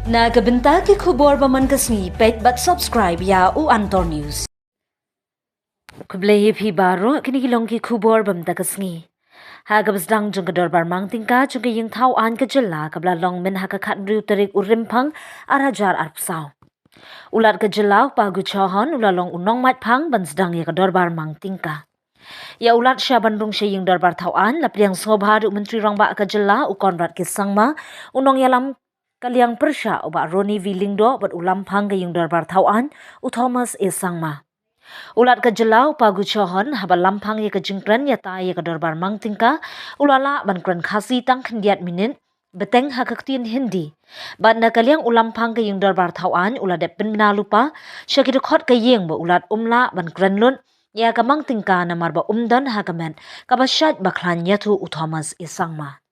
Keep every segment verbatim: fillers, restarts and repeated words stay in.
Na ka bynta ki khubor ba man ka sngi, peit bad subscribe ïa u Antor News. Khublei ïa phi baroh, kine ki long ki khubor ba man ka sngi. Ha kaba sdang jong ka dorbar mang tyngka jong ka ïing thaw aiñ ka jylla kaba la long mynha ka khathynriew tarik u Rymphang ar hajar arphew saw, u Lat ka jylla u Pa Guchahon u la long u nongmait phang ban sdang ïa ka dorbar mang tyngka. Ïa u Lat sha ban rung sha ïing dorbar thaw aiñ la pdiang sngewbha da u Myntri Rangbah ka jylla u Conrad K Sangma, u nongïalam ka liang pyrshah u Bah Ronnie V Lyngdoh bad u Lamphang ka ïing dorbar thaw aiñ u Thomas A Sangma. U Lat ka jylla u Pa Guchahon haba lamphang ïa ka jingkren ïatai ïa ka dorbar mang tyngka, u la lah ban kren Khasi tang khyndiat minit bteng ha ka ktien Hindi. Bad na ka liang u Lamphang ka ïing dorbar thaw aiñ u la dep pynbna lypa sha ki dkhot ka ïing ba u Lat um lah ban kren lut ïa ka mang tyngka namar ba um don ha ka met kaba shait ba khlaiñ ïathuh u Thomas A Sangma.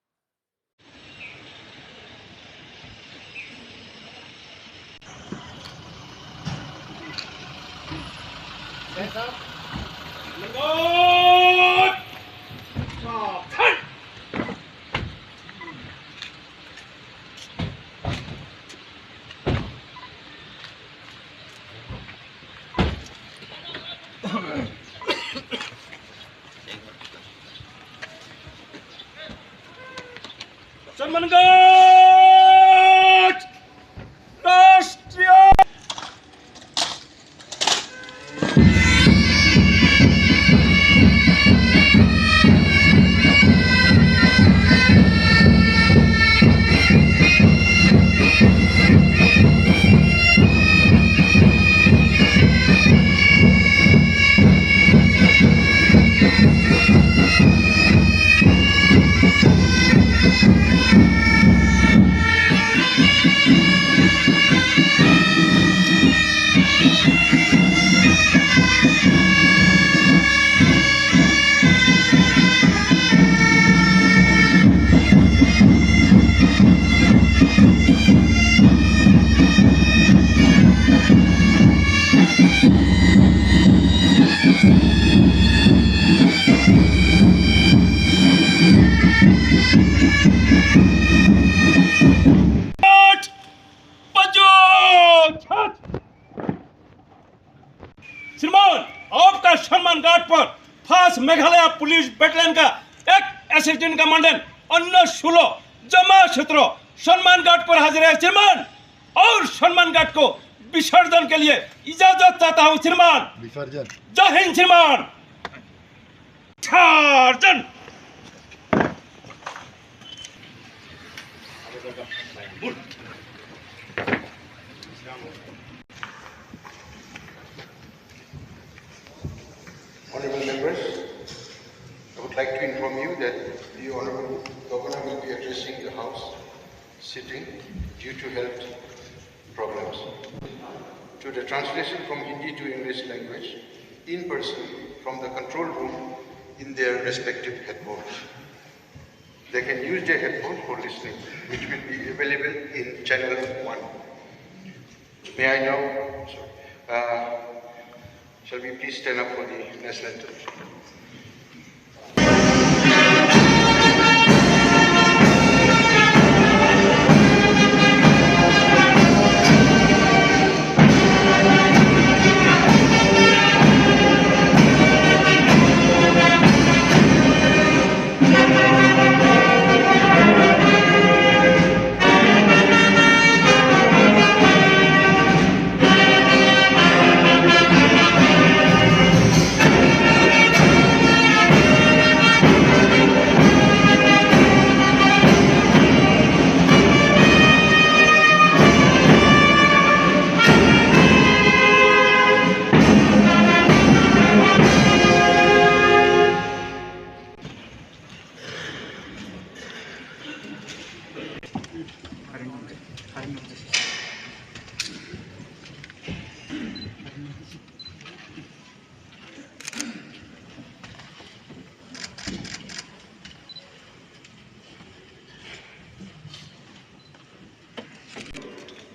সম্মান গাছ! রাষ্ট্রীয় श्रीमान, आपका सम्मान गार्ड पर फास्ट मेघालय पुलिस बटालियन का एक असिस्टेंट कमांडेंट अन्य सोलह जमा सत्रह सम्मान गार्ड पर हाजिर है श्रीमान, और सम्मान गार्ड को विसर्जन के लिए इजाजत चाहता हूँ श्रीमान। विसर्जन। जय हिंद श्रीमान। विसर्जन। Honorable members, I would like to inform you that the Honorable Governor will be addressing the House sitting due to health problems. To the translation from Hindi to English language in person from the control room in their respective headboards. They can use their headphones for listening, which will be available in channel one. May I now, sorry, uh, shall we please stand up for the national anthem?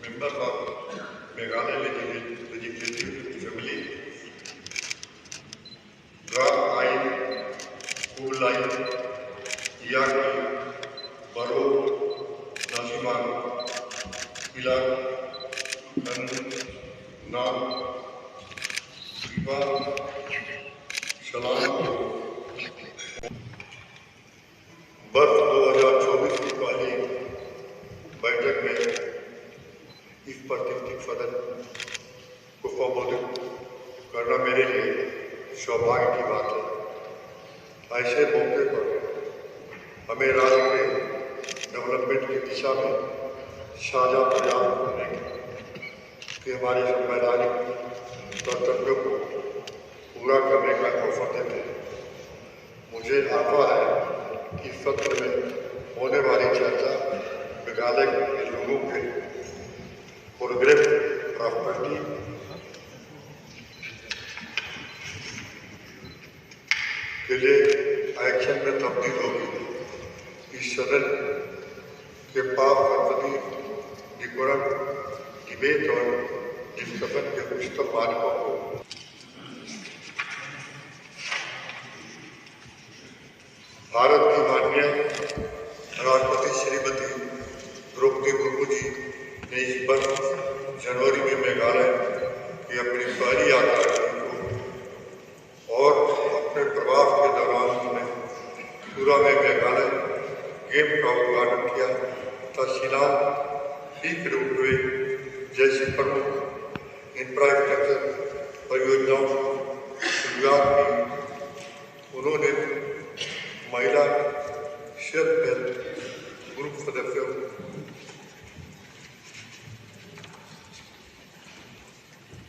Member of Meghalaya Legisl-, Legislative Assembly, Draft Ain Khublei Ïa Ki Baro Nangsimang मिलाद अन नाम दीपा सलाम। वर्ष दो हज़ार चौबीस की पहली बैठक में इस प्रतिनिधि सदन को संबोधित करना मेरे लिए सौभाग्य की बात है। ऐसे मौके पर हमें राज्य के डेवलपमेंट की दिशा में साझा प्रयास करने के हमारे संवैधानिक कर्तव्यों को पूरा करने का अवसर देते हैं। मुझे आशा है कि सत्र में होने वाली चर्चा मेघालय के लोगों के प्रोग्रेस, प्रॉस्पेरिटी के लिए एक्शन में तब्दील होगी। इस सदन के पास संसदीय डिकोरम, डिबेट और डिस्कशन के उच्चतम मानकों को भारत की माननीय राष्ट्रपति श्रीमती द्रौपदी मुर्मू जी ने इस वर्ष जनवरी में मेघालय की अपनी पहली यात्रा की थी और अपने प्रवास के दौरान उन्होंने त्रिपुरा में मेघालय गेम का उद्घाटन किया तथा शिलांग पीक रोपवे जैसी प्रमुख इंफ्रास्ट्रक्चर परियोजनाओं की शुरुआत की। उन्होंने महिला सेल्फ हेल्प ग्रुप सदस्यों,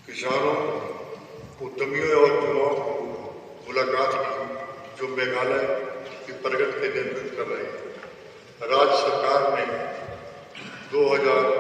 किसानों, उद्यमियों और युवाओं को मुलाकात की, जो मेघालय की प्रगति के नेतृत्व कर रहे हैं। राज्य सरकार ने दो हज़ार